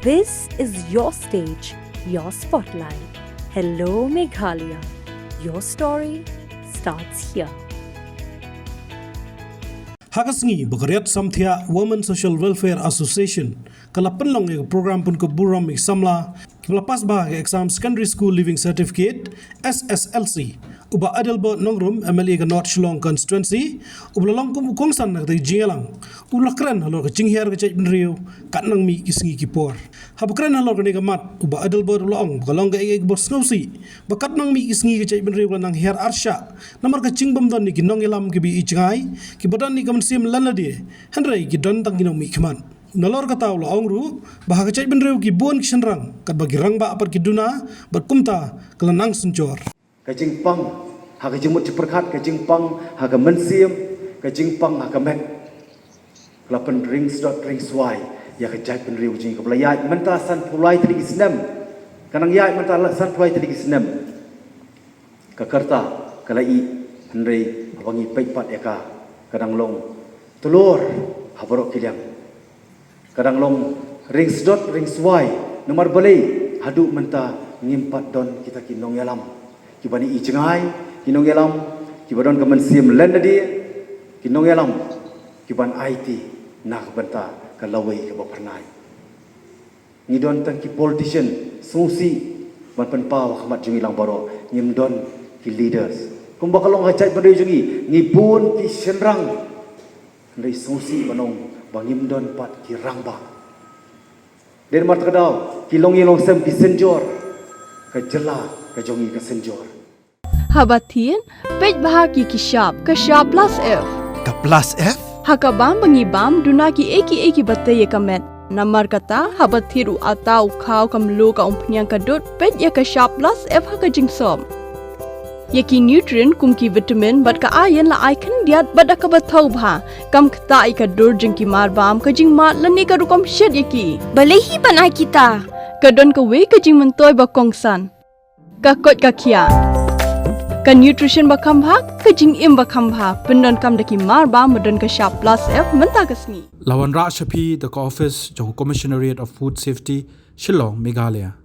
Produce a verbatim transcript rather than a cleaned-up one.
This is your stage, your spotlight. Hello Meghalaya. Your story starts here. Ha ka sngi ba ka Riat Samthiah Women Social Welfare Association ka la pynlong ïa ka program pynkup burom ïa ki samla kiba la pass bha ha ka exam Secondary School Leaving Certificate, S S L C, u Bah Adelbert Nongrum, M L A ka North Shillong Constituency, uba la long kum u kongsan ha katei ka jingïalang, u la kren halor ka jinghiar ka jaitbynriew katba nang mih ki sngi ki por. Haba kren halor kane ka mat, u Bah Adelbert u la ong ba ka long kaei kaei kaba sngewsih ba katba nang mih ki sngi ka jaitbynriew ka la nang hiar arshah namar ka jingbym don ïa ki nongïalam kiba ïohi jngai kiba don ïa ka mynsiem lyndet, hynrei ki don tang ki nongmihkhmat. Nalor kata u la ong ruh ba ha ka jaitbynriew ki bun ki shynrang katba ki rangbah pat ki duna, bad kumta ka la nang synshar. Ka jingpang ha ka jingmut jingpyrkhat, ka jingpang ha ka mynsiem, ka jingpang ha ka met, ka la pynring sdot ring swai ïa ka jaitbynriew jong ngi kaba la ïaid mynta sanphew lai tylli ki snem. Ka nang ïaid mynta la sanphew lai tylli ki snem. Ka kyrta ka la ih, hynrei haba ngi peit pat ïa ka, ka dang long tlor ha baroh ki liang. Ka dang long ring sdot ring swai. Namar balei? Haduh mynta ngim pat don kita ki nongïalam kiban ïohi jngai, ki nongïalam kiba don ka mynsiem lyndet, ki nongïalam kiban aiti na ka bynta ka lawei kaba phyrnai. Ngi don tang ki politician sngewsih ban pynpaw ha khmat jong ngi lang baroh, ngim don ki leaders. Kumba ka long ha ka jaitbynriew jong ngi, ngi bun ki shynrang, hynrei sngewsih ban ong ba ngim don pat ki rangbah. Dei namar kata ka daw ki longïing longsem ki synjor, ka jylla ka jong ngi ka synjor. Haba thied, peit bha ïa ki shap, ka shap plus F. Ka plus F? Ha ka bam ba ngi bam, duna kiei kiei kiba tei ïa ka met. Namar kata, haba thied u atta, u khaw, ka mluh, ka umphniang, ka dud, peit ïa ka shap plus F ha ka jingsop. Ïa ki nutrient kum ki vitamin bad ka iron la ai khyndiat bad da kaba thaw bha. Kam ktah ïa ka dur jong ki marbam, ka jingmad lane ka rukom shet ïa ki. Balei hi ban ai kita? Ka don kawei ka jingmyntoi ba kongsan. Ka koit ka khiah. Ka nutrition ba kham bha, ka jingim ba kham bha. Pyndonkam da ki marbam ba don ka shap plus F mynta ka sngi. La wanrah sha phi da ka office jong ka Commissionerate of Food Safety, Shillong, Meghalaya.